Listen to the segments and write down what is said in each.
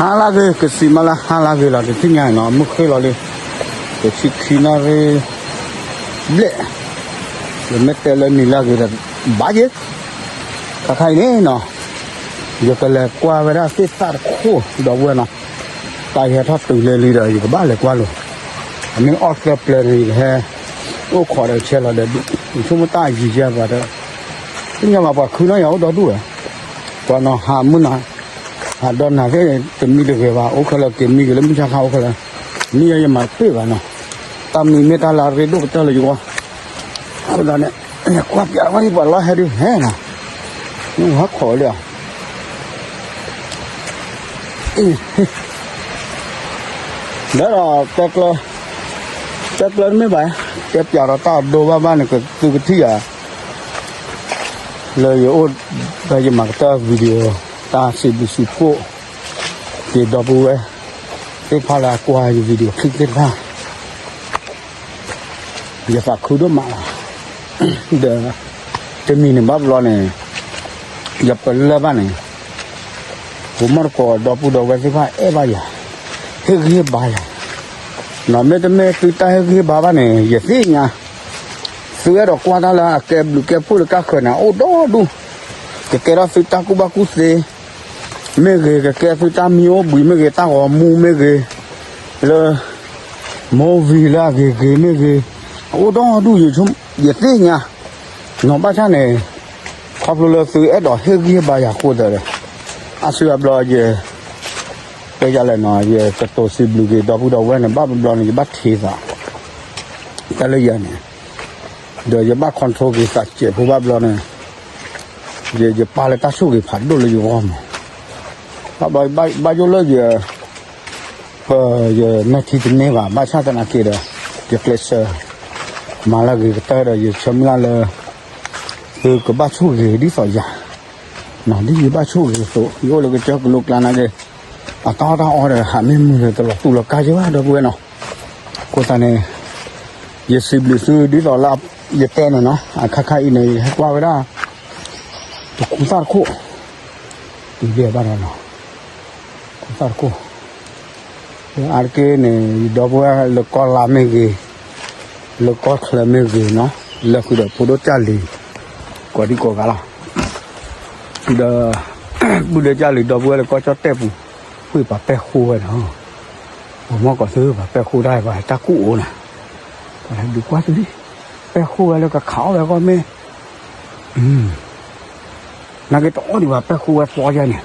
ဟါလၢအဂ့ၤ ကစံးမးလၢဟါလၢအဂ့ၤလီၤ တထံၣ်ညါနီၤ မုၢ်ဃ့ၢ်လီၤလံ, တဆံခံနၣ်ရံၣ်ဘျဲၣ်, ယမ့ၢ်တဲလၢနံၤလၢအဂ့ၤဒီးဘၣ်ယဲ, ခါခါအံၤန့ၣ်နီၤ, ယကလဲၤကွၢ်ဝဲဒၣ်သ့ၣ်သၣ်တခိၣ် ဒီပုၢ်ဝဲၢ်နီၤ, တၢ်ယဟဲထီၣ်တုၤလၢလံဒီး ယကဘၣ်လဲၤကွၢ်လိၤ, အမ့ၢ်အီၣ်သၢပျၢၤန့ၣ် ယဟဲ အိၣ်ခိးဒီးဆဲးလီၤဒီး ယဆိကမိၣ်တၢ်ယံၤယဲၢ်ပှၤဒီး သ့ၣ်ညါဘၣ်ပှၤခုနီၢ်ယၤအိၣ်ဒီဒူၣ်ဝဲ, ပှၤနီၤဟးမုၢ်နၤ, ဟးဒီးနၤသ့ၣ် တမံတဂ့ၤဘၣ် အိၣ်ခဲလၢာ်က့ၤမံဂ့ၤလၢမုၢ်ဆါခါအိၣ်ခဲလၢာ်, မံယဲယမၤတပ့ၢ်ဘၣ်နီၤ, တၢ်မံမ့ၢ်တၢ်လၢအရ့ဒိၣ်ကတၢၢ်လၢယဂီၢ်, အဃိသတးန့ၣ် ကွၢ်ပၠးဝဲဒၣ်ပှၤလီၤဟဲဒုးဟဲနီၤ, မ့ၢ်ဟးခိးဝဲလံဧါ ဒီးဒီး တဲကျၢၤတမ့ၢ်ဘၣ်, တဲပၠးဒီးတၢ်အဒိဘၣ်ဘၣ်န့ၣ် ကသုကထံၣ်ယၤ လၢယအိၣ် ဖဲယမၤကတၢၢ် video တၢ်စံးဘျုးစံးဖှိၣ် က့ၤဒီပုၢ်ဝဲၢ်သ့ၣ်တဖၣ်လၢအကွၢ်ယ video clip သ့ၣ်တဖၣ် ယသးခုဒိၣ်မးလီၤ. ဒီး တမံၤန့ၣ်ဘၣ်ဘျီန့ၣ် ယပလၢၢ်ဘၣ်န့ၣ် ပမီၢ်တကိးဒီပုၢ်ဒီဝဲၢ်သ့ၣ်တဖၣ်အဲၣ်ဘၣ်ယၤ ဟ့ၣ်ဂံၢ်ဟ့ၣ်ဘါယၤ, မ့တမ့ၢ်သုတၢ်ဟ့ၣ်ဂံၢ်ဟ့ၣ်ဘါဘၣ်န့ၣ် ယသ့ၣ်ညါ သုအဲၣ်ဒိးကွၢ်တၢ်လၢအကဲဘျုးကဲဖှိၣ်လၢကၢ်ဃၢၤန့ၣ် အိၣ်ဒီဒူၣ်, ကကဲထီၣ်သုတၢ်ကူၣ်ဘၣ်ကူၣ်သ့ မ့ၢ်ဂ့ၤ, ကကဲသုတၢ်မံအိၣ်ဘှံးမ့ၢ်ဂ့ၤ, တၢ်ဂီၤမူမ့ၢ်ဂ့ၤ, လၢ movie လၢအဂ့ၤဂ့ၤမ့ၢ်ဂ့ၤ, အအိၣ်ဒီဒူၣ်, ယသ့ၣ်ညါ, နီၢ်ဘၣ်ဆၣ်န့ၣ် ခီဖျိလၢသုအဲၣ်ဒိးဟ့ၣ်ဂံၢ်ဟ့ၣ်ဘါယၤအဃိသတးဒီး, အါစုအါဘျီယ တဲယၤလဲၣ်နီၤ, ယကတိၤစံးဘျုးက့ၤဒီပုၢ်ဒီဝဲၢ်န့ၣ် ဘၣ်ဘျီန့ၣ် ယဘၣ်ထံးသး တၢ်လၢယၤန့ၣ်, ဒီးယဘၣ် control က့ၤသးစဲးဖိဘၣ်ဘျီန့ၣ်, ယပာ်လၢတၢ်ဆိၣ်ဂ့ၤဖးဒိၣ်လၢယဂီၢ်မး, ဘၣ်ဘျီဘၣ်ယိၣ်လၢယ ပ ယမဲာ်ထံတန့ၢ်ဘၣ်, ဘၣ်ဆၣ်သနာ်က့ဒီး ယကျဲးစၢး မၤလၢအဂ့ၤကတၢၢ်ဒီး ယဆၢမုၢ်လၢ်လၢ သုကဘၣ်ဆိၣ်ဂ့ၤဒ်သိးယၤ, ဒ်ယဘၣ်ဆိၣ်ဂ့ၤအသိး, ယအိၣ်လၢကစၢၢ်ကလိကျါနာ်က့, အတၢ်အီၣ်တၢ်အီဒီး ဟးမ့ၢ်မုာ်ဒီး တလီၤတူၢ်လီၤကာ်ယဲဘၣ် ဒီပုၢ်ဝဲၢ်နီၤ, အဃိသတးန့ၣ် ယစံးဘျုးသုဒ်သိးလၢယတဲန့ၣ်နီၤ, အခါခါအံၤန့ၣ် ယဟဲကွၢ်ဝဲဒၣ် တခူသၣ်တခိၣ်, တုၤဘၣ်ဘၣ်ဒီးနီၤ, ခူသၣ်တခိၣ်, အါတက့ၢ်န့ၣ် ယဒီပုၢ်ဝဲၢ်လၢကီၢ်လါမ့ၢ်ဂ့ၤ, လၢကီၢ်ချၢမ့ၢ်ဂ့ၤနီၤ, လၢဃုာ်ဒီးဖိဒိၣ်ကၢ်လံၤ ကိးဒံကိးဂၤလီၤ, ဒီး ပုၢ်ဒ့ကၢ်လံၤ ဒီပုၢ်ဝဲၢ်လၢကီၢ်ကၠီၣ်တဲၣ်ပူၤ, ဝံၢ်ပှၤပဲၢ်ဃိဝဲဒီး, ပှၤမီၢ်ကီးသု ပှၤပဲၢ်ဃိတၢ် ပှၤတၢ်ကူၣ်အိၣ်နၤ, ပှၤဒုးကွၢ်သုလံ, ပဲၢ်ဃိဝဲလၢကခးအီၣ်ဝဲအဂီၢ်မ့ၢ် နာ်က့တအီၣ်ဒံးဘၣ် ပဲၢ်ဃိဝဲသီယဲန့ၣ်,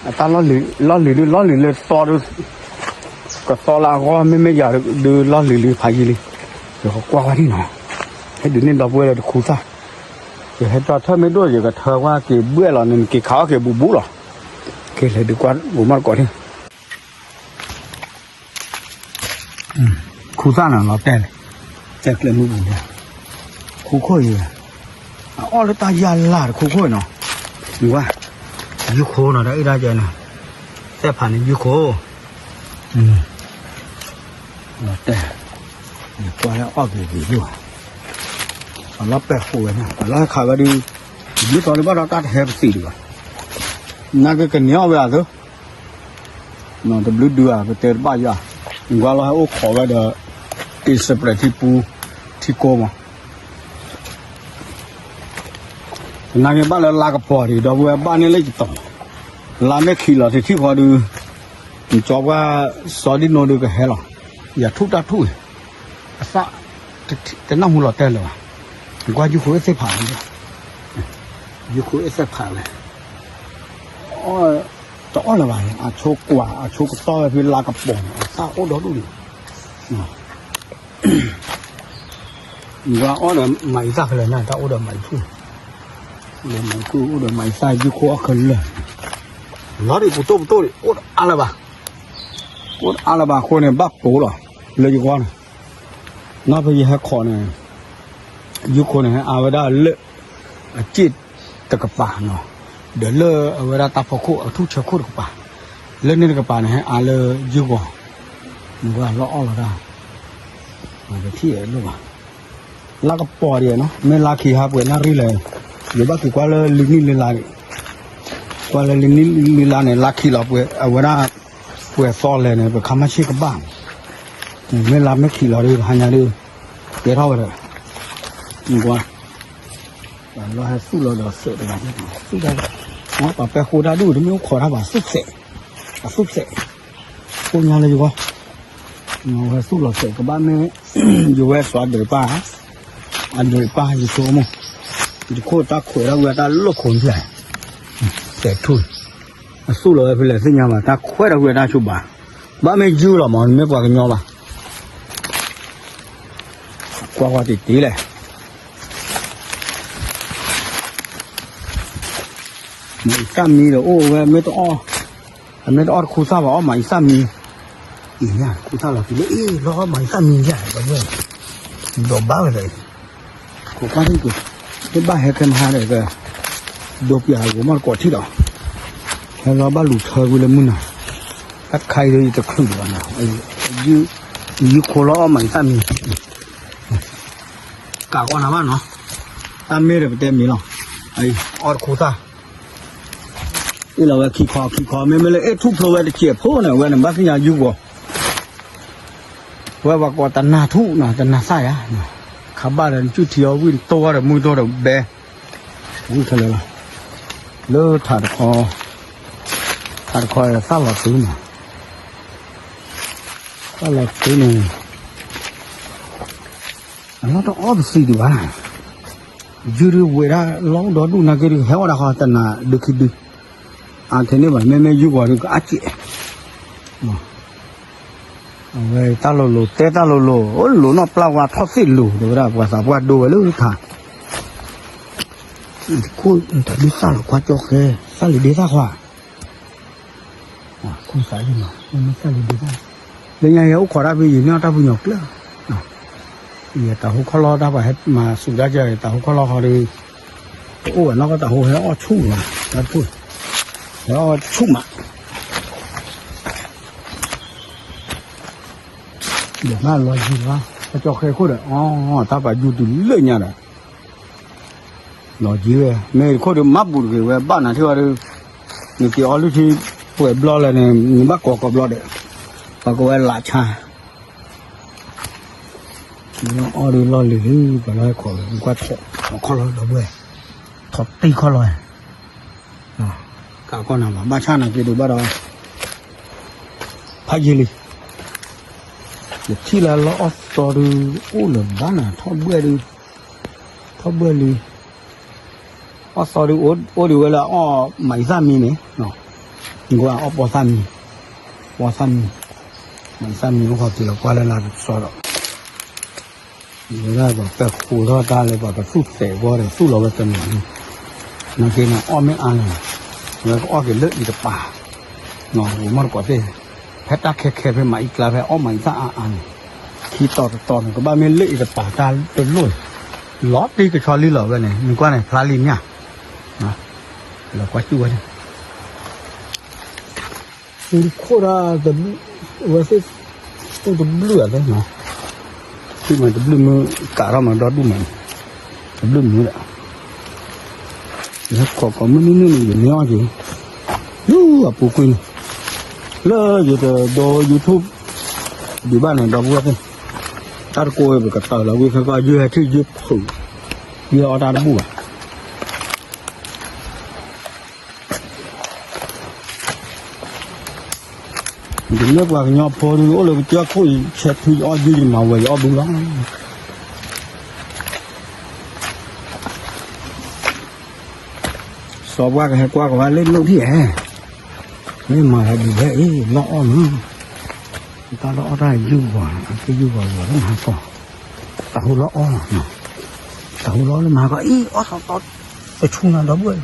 အတၢ်လီၢ်လံၤဒုး လီၢ်လံၤလၢသီဒုး, ကသီလၢအဂီၢ် မ့မ့ၢ်ယၤဒုး လီၢ်လံၤလံဖးယံၤလံ, ယကကွၢ်ဝဲဒၣ်နီၤ, ဟဲဒုးန့ၢ်ဒီပုၢ်ဝဲၢ်လၢတခူသၣ်, ယဟဲတၢ်ထၢၣ်မ့ၢ်ဒိၣ် ယကထၢကွၢ်က့ၤဘှဲၣ်လီၤန့ၣ် နက့ၤခးအီၣ်က့ၤဘူးဘူးလီၤ, က့ၤလဲၤဒုးကွၢ် ပှၤမီၢ်တကိးန့ၣ် ခူသၣ်န့ၣ်လီၤတဲာ်လဲၣ်, တဲကျဲမုၢ်ပူၤန့ၣ်, ခူခိၣ်အံၤ, အအီၣ်လၢတၢ်ယၢ်လၢ်တခူခိၣ်အံၤနီၤ, နကွၢ်, ယုၢ်ခိနီၤ တၢ်အုၣ်တၢ်ယဲန့ၣ်, သဲၣ်ဖးန့ၣ်ယုၢ်ခိ, လီၤတဲာ်, ယကွၢ်လၢအီၣ်က့ၤက့ၤယုၢ်, ပှၤလီၤပဲာ်ဃိဝဲန့ၣ် ပှၤလီၤဟဲခးဝဲဒုး, ယုၢ်သီလၢဘၣ်ဒီးတၢ်တဟဲပသံးဒံးဘၣ်, နာ်က့ကန့ၢ်အီၣ်ဝဲအသၢ တဘျုးဒုဧါ ပတဲတဘၣ်ယွၤ, နကွၢ်လီၤဟဲအိၣ်ခိးဝဲဒီး အ့စပြဲးထံပူ, ထံကိးမး, နာ်က့ဘၣ်လၢလါကပီၤဒံး ဒီပုၢ်ဝဲၢ်ဘၣ်န့ၣ်လၢယတီၤ, လါမ့ၢ်ခံးလီၤတထံၣ်ဃီဒုး, နကၠီပှၢ်စီၤဒံနိဒုးကဟဲလီၤ, ယၤထူၣ်တၢ်ထူၣ်အံၤ, အသၣ် တနၢ်ဟူလီၤတဲာ်လၢၤဘၣ်, နကွၢ်ယုၢ်ခိသ့ၣ်ဖးန့ၣ်, ယုၢ်ခိအသဲၣ်ဖးဝဲ တအီၣ်လၢၤဘၣ်, အဆိကွၢ် အဆိကတီၢ်ဝဲဖဲလါကပီၤန့ၣ် အသၣ်အိၣ်ဒီဒူၣ်န့ၣ်, နကွၢ်အီၣ်ဒီးမၤအံသၣ်ခဲလၢာ်န့ၣ် တၢ်အိၣ်ဒီးမၤအံထူၣ်, အိၣ်ဒီးမၤအံထူၣ် အိၣ်ဒီးမၤအံသၣ် ယုၢ်ခိအီၣ်ခဲလၢာ်, လီၤဒံးပူၤတိၢ်ပူၤတိၢ်န့ၣ် အိၣ်တအါလၢၤဘၣ်, အိၣ်တအါလၢၤဘၣ်အဃိန့ၣ် ဘၣ်ကိးလီၤ, လၢယဂီၢ်န့ၣ်, နီၢ်ဖဲယဟဲခိးန့ၣ် ယုၢ်ခိန့ၣ် ဟဲအါဝဲဒၣ်လၢ အစ့ၣ်တကပၤနီၤ, ဒီးလၢအဝဲဒၣ်တၢ်ဖီခိၣ်အထူၣ်ဆၢခိၣ်တကပၤ, လၢန့ၣ်တကပၤန့ၣ် ဟဲအါလၢယုၢ်ဂီၤ, နကွၢ်လီၤအီၣ်လီၤတၢ်, တထံၣ်လိၣ်ဘၣ်, လါကပီၤဒံးနီၤ မ့ၢ်လါခံဟးပှဲၤနၣ်ရံၣ်လဲၣ်, ယဘၣ်က့ၤကွၢ်လၢလံနံၣ်လံလါန့ၣ်, ကွၢ်လၢလံနံၣ်လံလါန့ၣ် လါခံလီၤပှဲၤ အဝဲဒၣ် ပှဲၤသီလဲၣ်န့ၣ် ပခါမါဆ့ကဘၣ်, မ့ၢ်လါမ့ၢ်ခံးလီၤဒီး ဟါညါဒီး ကဲထီၣ်ဝဲဒီး, ကွၢ်, လီၤဟဲသူၣ်လီၤဒီးစဲးတဂၤ, သူၣ်တၢ်, ပှၤပဲာ်ဃိတၢ်ဒူၣ်တမ့ၢ်အိၣ်ခိးတၢ်ဘၣ် သူၣ်စဲး, အသူၣ်စဲး, ကိညါလၢယဂီၢ်, ဝဲသူၣ်လီၤစဲးကဘၣ်မ့ၢ်, ယဝဲစီၤဒၢးပၢ်, အဒၢးပၢ်ယဆိကမိၣ်, ယတခိၣ်တၢ်ခွဲးတၢ်ဝံၤတၢ်လိၣ်ခိးန့ၣ်, စဲးထူၣ် အသူၣ်လီၤဝဲဖဲလဲၣ်သ့ၣ်ညါဘၣ် တၢ်ခွဲးတၢ်ဝံၤတၢ်ဆိဘၣ်, ဘၣ်မ့ၢ်ယုၢ်လီၤမး နမ့ၢ်ပှၤကညီဘၣ်, ကွၢ်ကွၢ်တ့ၢ်တ့ၢ်လဲၣ်, မၤအံသၣ်မံဒီးအိၣ်ဝဲမ့ၢ်တအီၣ်, အမ့ၢ်တအီၣ်တခူသၣ်ဘၣ် အီၣ်မၤအံသၣ်မံ, အံၤညါ တခူသၣ်လီၤတုၤလၢအ့ၣ် လီၤအီၣ်မၤအံသၣ်မံယၤ ဒီပုၢ်ဝဲၢ်, ဒီးဘၣ်ဝဲဒီး ကိးကွၢ်ထံၣ်က့ၤ, မ့ၢ်ဘၣ်ဟဲခဲမဟါဒီး, ဒိပၠးဂိၤမီၢ်တကိးထံၣ်ဒီး, ဟဲလီၤဘၣ်လူၤထၢကွံာ်လၢမုၢ်နၤ, တၢ်တခါအံၤဒီးယတချုးလၢၤဘၣ်နီၤ, ယုၢ်ခိလီၤအီၣ်မၤအံသၣ်မံ, ကးကီနၤဘၣ်နီၤ, တၢ်မ့ၢ်ဒီးပတဲမံၤလီၤ, အီၣ်တခူသၣ် အ့ၣ်လီၤဝဲခံခီခံခီ မ့မ့ၢ်လၢအ့ၣ်ထူၣ်ဖျိဝဲတစဲးဖိန့ၣ် အဝဲန့ၣ် ဘၣ်သ့ၣ်ညါယုၢ်ဂီၤ, ဝဲပှၤကိးတနၤထူၣ်နီၤ တနၤသၣ်ယါ, ခါဘၣ်ဒီးနကုၢ်ထံအီၤဝံၣ်နတိၢ်ဝဲဒီးမုၢ်တိၢ်ဒီးဘဲ, ဝံၣ်ခဲလၢာ်လီၤ, လၢထးတခီ, ထးတခီသၣ်လီၤတုၤနီၤ, သၣ်လီၤတုၤန့ၣ် အလီၢ်တအီၣ်ပသံဒံးဘၣ်, ယုၢ်ဒုးဝဲဒၣ်လီၢ်ဒီဒူၣ်နာ်က့ဒုး ဟဲအီၣ်ဒၣ်ဃီတနၤဒုခံဒု, အခဲန့ၣ်ဘၣ် မ့မ့ၢ်ယုၢ်ဂီၤဒုးကအါကဲး, အဝဲတၢ်လိၤလိၤတဲတၢ်လိၤလိၤ အိၣ်လိၤနီၢ်ပျၢ်ဝါထီၣ်သ့ၣ်လိၤ တဲဝဲဒၣ်ပှၤသးပှၢ်ဒိဝဲလၢထး, ခိၣ်တၢ်ဒုးသၣ်လီၤကွၢ်ကၠီဃဲ သၣ်လံၤဒ့သၣ်ခွါ ခိၣ်သးလံမး မ့ၢ်သၣ်လံၤဒ့သၣ်, လၢညါယဲအိၣ်ခိးတၢ်ဖဲယံာ်န့ၢ်အီၣ်တၢ်ပူၤညီကျၢၢ်, ယတၤဟူခီၣ်လီၢ်တၢ်ပှၤဟဲမၤစူၤတၢ်ကဲ တၤဟူခီၣ်လီၢ်ဃီဒီး, တအိၣ်ဝဲနီၢ်ကီၢ်တၤဟူဟဲအီၣ်ဆူၣ်မး, တၢ်တခိၣ်, ဟဲအီၣ်ဆူၣ်မး ဒီးမ့ၢ်လီၤယံၤလီၤ ပကၠီဃဲခိၣ်ဒီး အတၢ်ပာ်ယုၢ်တုၤလၢညါဒီး လီၤယံၤဝဲ မ့ၢ်တခိၣ်ဒီးမၤဘူးတဂ့ၤဝဲ ဘၣ်နၤထံၣ်ဝဲဒီး နက့ၤအီလုၢ်ထံပှဲၤဘျီလဲၣ်န့ၣ် နဘၣ်ကိးကိးဘျီဒီး ပှၤကိးဝဲလးဆါ အီၣ်ဒီးလီၢ်လံၤလံ ပှၤလၢဟဲခိးဝဲ ကွၢ်ထီၣ်ခီၣ်လီၢ်ဒီပုၢ်ဝဲၢ် ထီၣ်တံၢ်ခီၣ်လီၢ်ဝဲ ကးကီၢ်နၤဘၣ် ဘၣ်ဆၣ်နာ်က့ဒုးဘၣ်ဒီး ဖးယံာ်လံ ယထံၣ်လၢလီၢ်အီၣ်သီဒုး အိၣ်လၢၤဘၣ်နၤ ထီၣ်ဘှဲၣ်ဒုး ထီၣ်ဘှဲၣ်လံ အီၣ်သီဒုး အိၣ်ဒံးဝဲလၢအီၣ်မၤအံသၣ်မံန့ၣ် ကွၢ်အီၣ်ပီသၣ်မံ ပီသၣ်မံ မၤအံသၣ်မံအိၣ်ခီက့ၤလီၤကွၢ်လၢလါတစီဒီး ဝဲဒၣ်ပှၤပဲာ်ဃိထီၣ်တၢ်လၢပှၤကသူၣ်သဲးဝီဒီးသူၣ်လီၤဝဲတနီၤန့ၣ် နာ်က့န့ၣ်အီၣ်မ့ၢ်အါန့ၣ် ဝဲကအီၣ်က့ၤလၢအံၤတပၤ ဂိၤမီၢ်တကိးသ့ၣ် ဖဲတၢ်ခဲခဲဖဲမၤအံကျါဖဲအီၣ်မၤအံသၣ်အါအါန့ၣ် ခံတီၤတတီၤန့ၣ် ကဘၣ်မ့ၢ်လၢအံၤတပၤတၢ်တလိၣ် လီၤတံၢ်ကဆီလံလီၤဝဲန့ၣ် နကွၢ်န့ၣ် ဖျါလံမ့ၢ်ဧါ လီၤကွၢ်စူၣ်ဝဲန့ၣ် သုတခိၣ်ဒၣ်တဘျုး ဝဲသ့ၣ် သူၣ်တဘျုးအသ့ၣ်နီၤ သုမ့ၢ်တဘျုးမ့ၢ်ကးထီၣ်မးဒီဒူၣ်မး တဘျုးမ့ၢ်ဒီး ယဟဲခိးကိးမုၢ်နံၤနံၤန့ၣ် ယမ့ၢ်အီၣ်က့ၤ လၢအပူၤကွံာ်န့ၣ် လၢယတဒိ YouTube ဒံးဘၣ်န့ၣ် ဒီပုၢ်ဝဲၢ်သ့ၣ် တၢ်တကိးဝဲပကတၢၢ်လီၤဝံၤခဲကီၢ် ယုၢ်ဟဲထံၣ်ယုၢ်ဖုး ယုၢ်အီၣ်တၢ်တဘူၣ်ဘၣ် ယမ့ၢ်ပှၤကညီဖိဒုး အိၣ်လၢကစၢၢ်ခိၣ်အံၤ ဆဲးဖုယအီၣ်ယုၢ်ယမၤဝဲယအီၣ်ဘုလီၤ. စီၤပှၢ်ကဟဲကွၢ်ကဝါလၢလိၣ်ထံၣ်ဧဲ, မ့ၢ်မၤလၢဒ်လဲၣ်အံၤ လီၢ်အီၣ်လီၤ, တၢ်လီၢ်အီၣ်တၢ်ယုၢ်ဂီၤ အက့ၢ်ယုၢ်ဂီၤဂီၤလၢမဟါကီၢ်, တၢ်ဟူလီၢ်အီၣ်လီၤ, တၢ်ဟူလီၢ်လၢမဟါကီၢ်အံၤ အီၣ်သီသီတဆူနၤဒီပုၢ်ဝဲၢ်,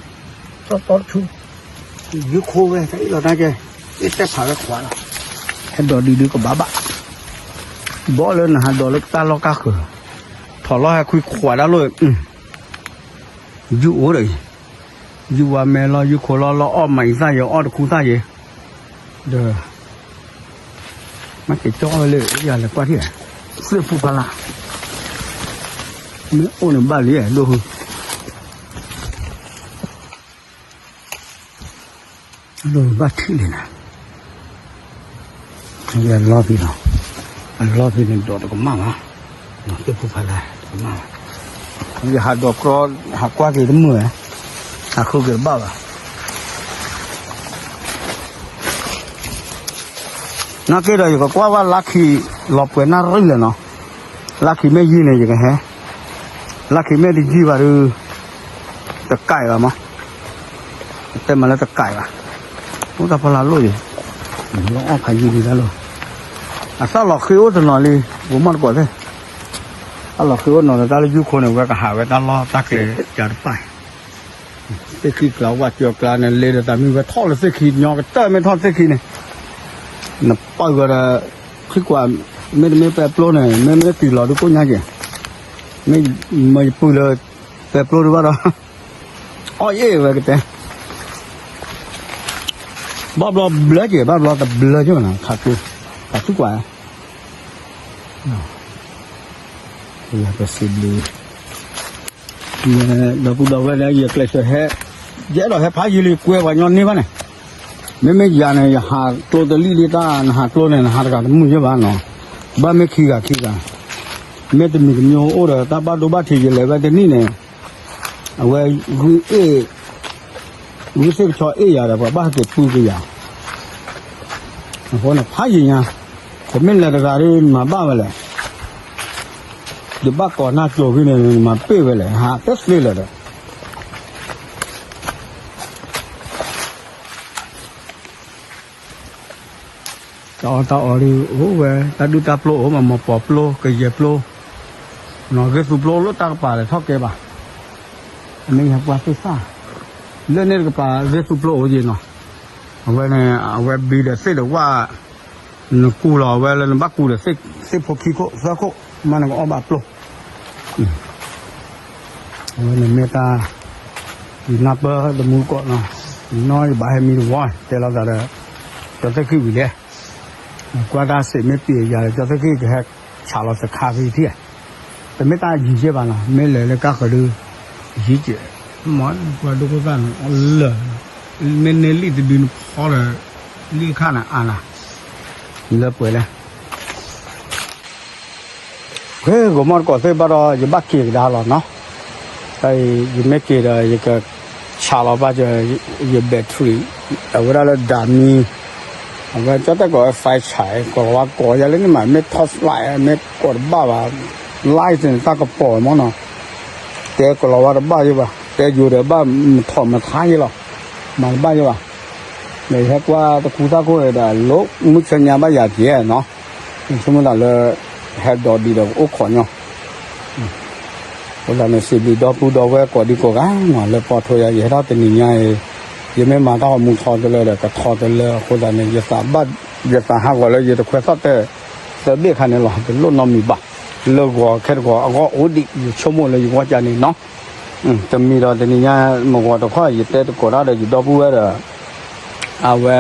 သီသီတဆူ ယုၢ်ခိဝဲ တၢ်အ့ၣ်လီၤတၢ်ကဲ, အ့ၣ်တဲဖးဝဲခွးလီၤ, ဟဲဒိးဒံးဒုးကဘၣ်ဘၣ်, ဘီလၢနဟးဒိးလၢတၢ်လီၢ်ကါဃၢၤ, ထီၣ်လီၤဟဲခွံခွးဒၣ်လိၣ်, ယုၢ်အိၣ်ဒီးအံၤ, ယုၢ်ဝါမဲလီၤ ယုၢ်ခိလီၤ လီၤအီၣ်မၤအံသၣ်ယဲ အီၣ်တခူသၣ်ယဲ, ဒီး မ့ၢ်က့ၤကၠီဝဲလၢယၤလဲၤကွၢ်ထံၣ်, သ့ၣ်ဖူဖါလၢ်, မ့ၢ်အိၣ်န့ၣ်ဘၣ်လံဒိၣ်, ဘၣ်ထံၣ်လံနၤ, လီၤဖံးလီၤ, အလီၤဖံးန့ၣ်ဒိးတကမၣ်ဘၣ်, သ့ၣ်ဖိဖးလဲၢ်တကမၣ်ဘၣ်, ယဟးဒိးကြီ, ဟးကွၢ်က့ၤတမုာ်ဝဲ, ဟးဃုက့ၤတဘၣ်ဘၣ်. နာ်က့ဒီး ယကကွၢ်ဘၣ်လါခံ, လီၤပှဲၤနၣ်ရံၣ်လဲၣ်နီၤ, လါခံမ့ၢ်ယံၤန့ၣ် ယကဟဲ, လါခံမ့ၢ်တယံၤဘၣ်ဒီး တကဲဘၣ်မး, တဲမးလၢတကဲဘၣ်, အိၣ်တၢ်ဖီလာ်လိၣ်အံၤ, လီၤအီၣ်ဖးယံၤဒံးတၢ်လိၣ်, အသၣ်လီၤဃ့အိၣ်တနီၤလံ, ပမီၢ်တကိးသ့ၣ်, အလီၤဃ့အိၣ်နီၤလၢတၢ်လၢယုၢ်ခိန့ၣ် ဝဲကဟးဝဲတၢ်လီၢ်တၢ်ကျဲၤကတပၢ် သ့ၣ်ခံကျါဝၣ်ကၠီကျါန့ၣ် လ့ဒီးတၢ်မ့ၢ်ဝဲထီၣ်လၢသ့ၣ်ခံညီကတၢၢ်မ့ၢ်ထီၣ်သ့ၣ်ခံန့ၣ်, နပာ်ဂီၤဒီး, ခံကွၢ်, မ့တမ့ၢ်ပဲပျိန့ၣ် မ့မ့ၢ်တံၢ်လီၤဒုကိၣ်ညါက့ၤ, မ့ၢ်ယပုၢ်လၢ, ပဲပျိဒုဘၣ်ဒီး, အီၣ်ယ့ၣ်ဝဲကတဲ, ဘၣ်ဘျီဘျၢက့ၤ ဘၣ်ဘျီတဘျၢက့ၤဘၣ်နီၤ ခးကျိ, တၢ်သံကွၢ် ယပစံးဘျုး, ဒီပုၢ်ဒီဝဲၢ်လၢယကျဲးစၢးဟဲ, ယအဲၣ်ဒိးဟဲဖးယံာ်လံကွဲပှၤညီန့ၢ်ဘၣ်န့ၣ်, မ့မ့ၢ်ယၤန့ၣ် ယဟးကျိတလံၣ်လံတၢ် နဟးကျိန့ၣ် နဟးတဂၤတမုာ်ယဲၢ်ဘၣ်နီၤ, ဘၣ်မ့ၢ်ခံဂၤခံဂၤ, မ့ၢ်တမံၤတမံၤအိၣ်ဒီး တၢ်ဘၣ်ဒိဘၣ်ထံးယလဲၤဝဲတနံၣ်န့ၣ်, အဝဲဂုၢ်အ့ၣ် ဂုၢ်သ့ၣ်ကဆီအ့ၣ်ယၤဒီး ပှၤဘၣ်ဟဲက့ၤပုၢ်က့ၤယၤ, အဃိန့ၣ် ဖးယံာ်ညါ, ပမ့ၢ်လဲၤတဂၤဒီး နမၤဘၣ်ဝဲလဲၣ်, ယဘၣ်ကိးနၢ်ကၠိၤဂ့ၤန့ၣ် နမၤပ့ၢ်ဝဲလဲၣ် ဟးသ့သ့လၢာ်ဒီး တၢ်အီၣ်တၢ်အီဒ်အိၣ်ဝဲ တၢ်ဒုၣ်တၢ်ပျိအိၣ်မး မီၤပီၤပျိ ကယဲၢ်ပျိ, ဂ့ၢ်သူပျိအိၣ်လၢတၢ်ကပၤဒီးထီၣ်ကဲဘၣ်, အမ့ၢ်ယပှၤသ့ၣ်သၣ်, လၢန့ၣ်တကပၤဂ့ၢ်သူပျိအိၣ်ယံၤနီၤ, အဝဲန့ၣ် အဝဲဘံဒီးသ့ၣ်ဒီးဝၣ်, နကူလီၤအဝဲလၢနဘၣ်ကူဒီးသ့ၣ်ဖိခံခိၣ်သၢခိၣ်, မ့ၢ်နကအီၣ်ဘၣ်ပျိ အဝဲန့ၣ်မ့ၢ်တၢ်, ယနၢ်ပၢၢ်တမူကီးနီၤ, ယနီၢ်ယဘၣ်ဟဲမံတဝီ, တဲလိာ်သးဒီး, ကၠီသ့ၣ်ခံဝံၤလဲၣ်, ကွၢ်တၢ်စံးမ့ၢ်ပံာ်ယၤဒီး ကၠီသ့ၣ်ခံကဟဲဆးလီၤသခါဖဲထံၣ်, တမ့ၢ်တၢ်ယံၤယဲၢ်ဘၣ်နီၤ, မ့ၢ်လဲၤလၢကါဃၢၤဒု, ယံၤကဲး, မ့ၢ်ပှၤဒိခိၣ်သၣ်န့ၣ် အီၣ်လၢာ်, မ့ၢ်န့ၢ်လံာ်တဒုနဖီဒီး, လံာ်ခါန့ၣ်အါနၤ, လၢပှဲၤလဲၣ် ဖဲဂီၤမီၢ်တကိးသ့ၣ်ဘၣ်ဒီး ယဘၣ်က့ၤကဒါလီၤနီၤ, တၢ်အံၤ ယမ့ၢ်က့ၤဒီး ယက, ဆးလီၤဘၣ်, ယ battery, အဝဲဒၣ်လၢဒၣ်မံ, အဝဲကၠီတဲကိး five charge ကိးဝဲကိးယၤလၢန့ၣ်မး မ့ၢ် torch light မ့ၢ်ကိးတဘၣ်ဘၣ်, light န့ၣ် တၢ်ကပီၤမ့ၢ်နီၤ, တဲကလီၤဝါတဘၣ်ယဲဘၣ်, တဲယိၤဒီးဘၣ်မထီၣ်မထါယဲလီၤ, မၤတဘၣ်ယဲဘၣ်, ဒီးယဟဲကွၢ်တခူသၣ်ခိၣ်ဒီး လိၣ်မုၢ်ဆၢညါဘၣ်ယၤကဲနီၤ, ဆိကမိၣ်သးလၢ, ဟဲဒိးဒံးဒီးအိၣ်ခိးညီ, အဃိသတးန့ၣ် စံးဘျုးဒီပုၢ်ဒီဝဲၢ်ကိးဒံကိးဂၤနီၤ လၢပိာ်ထွဲယၤ ယဟဲထီၣ်တနံၤညါအံၤ, ယမ့ၢ်မၤတၢ်ဂီၤမူထီတလၢဒီး ကထီတလၢ အဃိသတးန့ၣ် ယသးဘၣ်, ယသးဟးဂီၤလၢယတခွဲးသီၣ်တဲာ်, သၢဘ့ၣ်ခါန့ၣ်လီၤ တလိၣ်နီတမံၤဘၣ်, လၢဂီၤခဲတဂီၤအဂီၢ်အိၣ်ဒံး ယဆိကမိၣ်လၢယဂီၢ်ကၢ်န့ၣ်နီၤ, တမံၤဒီးတနံၤညါ မုၢ်ဂီၤတခီ ယတဲသကိးတၢ်ဒီးယဒီပုၢ်ဝဲၢ်ဒီး, အဝဲ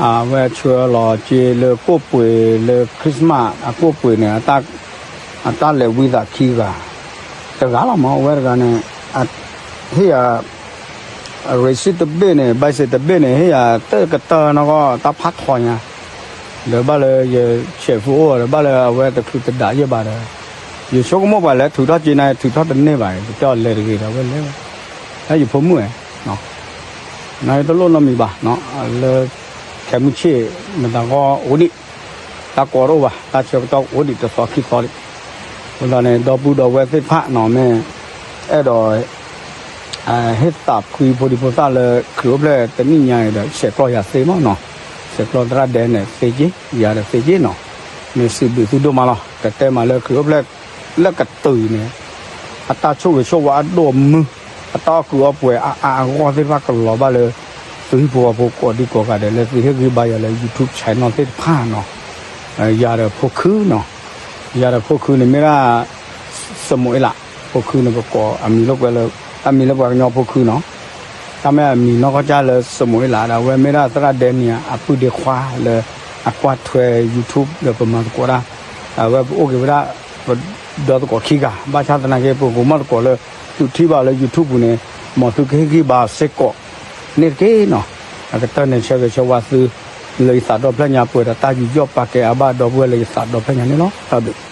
အဝဲဆှၢလီၤက့ၤလၢကိၣ်ပှ့ၤလၢ Christmas အကိၣ်ပှ့ၤန့ၣ်, အတၢ်လဲၤဝံသးခံဂၤ, တဂၤလီၤမး အဝဲတဂၤန့ၣ်, ဟ့ၣ်ယၤ, ရ့စံၣ်တဘ့ၣ်န့ၣ် ဘၣ်စ့းတဘ့ၣ်န့ၣ် ဟ့ၣ်ယၤတကတၢၢ်နီၢ်ကီၢ် တၢ်ဖးထီညါ, ဒီးဘၣ်လၢယဆဲးဖိအိၣ်ဒီး ဘၣ်လၢအဝဲတချုးတဒးယဲၢ်ဘၣ်ဒီး, ယဆိကမိၣ်ပှၤလဲၤထုးထီၣ်က့ၤန့ၣ် ထုးထီၣ်တန့ၢ်ဘၣ် ကတဲအီၤလဲၤတဂ့ၤဒီး အဝဲလဲၤဝဲ, တၢ်ယဖိမုၣ်ဧၢ နတလိၣ်နီတမံၤဘၣ်, လၢ, ခဲမုၢ်ဆ့ၣ် မတၤဂီၢ်အိၣ်ဒံး, တၢ်ကီတအိၣ်ဘၣ် တၢ်ဆၢကတီၢ်အိၣ်ဒံးတသီခံသီဒံး, အဃိသတးန့ၣ် ဒီပုၢ်ဒီဝဲၢ်သ့ၣ်တဖၣ်နီၤ မ့ၢ်, အဲၣ်ဒိး ဟ့ၣ်သးဖှံဖိဒံဖိသၣ်လၢခရံာ်အိၣ်ဖျဲၣ်တနံၣ်ညါအံၤဒီး ဆဲးကျိးယၤသ့မးနီၤ, ဆဲးကျိးသရၣ်ဒဲန့ၣ်သ့က့ၤ, ယၤဒီးသ့က့ၤနီၤ, မ့ၢ်စံးဘျုးသုဒိၣ်မးလီၤ ကတဲမးလၢခရံာ်အိၣ်ဖျဲၣ်, လၢကတုၤအံၤန့ၣ်, အတၢ်ဆိၣ်ဂ့ၤဆိၣ်ဝါအဒိၣ်အမုၢ်, အတၢ်အီၣ်ကုးအီပှဲၤအအါအဂီၢ်သ့ၣ်တဖၣ်ကလီၤဘၣ်လၢ, သုဟံၣ်ဖိဃီဖိကိးဒံကိးဂၤဒဲးလၢသုဟ့ၣ်ဂံၢ်ဘါယၤလၢ YouTube channel သ့ၣ်တဖၣ်နီၤ, ယၤဒီးဖိခုနီၤ, ယၤဒီးဖိခုန့ၣ်မ့ၢ်ဒၣ် စမိၤအ့လး, ဖိခုန့ၣ်ပကိးအမံၤလၢပှၤလၢ, အမံၤလၢပှၤကညီဖိခုနီၤ, တၢ်မ့ၢ်အမံၤနီၢ်ကီၢ်ကၢ်လၢစမိၤအ့လးဒီး အဝဲမ့ၢ်ဒၣ်သရၣ်ဒဲနံၤအပုၢ်ဒ့ခွါလၢ, အကွၢ်ထွဲ YouTube ဒီးပမၤသကိးဒၣ်, အဝဲပအိၣ်က့ၤဝဲဒၣ်, ပဒီသကိးခံဂၤ ဘၣ်ဆၣ်သနာ်က့ ပကမၤသကိးလၢ, သုထံၣ်ဘၣ်လၢ YouTube ပူၤန့ၣ်, မ်သုကဟ့ၣ်ဂံၢ်ဘါစ့ၢ်ကီး, န့ၣ်တက့ၢ်နီၤ, အကတၢၢ်န့ၣ်ဆၢဂ့ၤဆၢဝါသု, လၢယသးဒီဖျၢၣ်ညါပှဲၤဒီးတၢ်ယူးယီၣ်ပာ်ကဲအါဘၣ်ဒီပုၢ်ဝဲၢ်လၢယသးဒီဖျၢၣ်ညါန့ၣ်လီၤ. တၢ်ဘျုး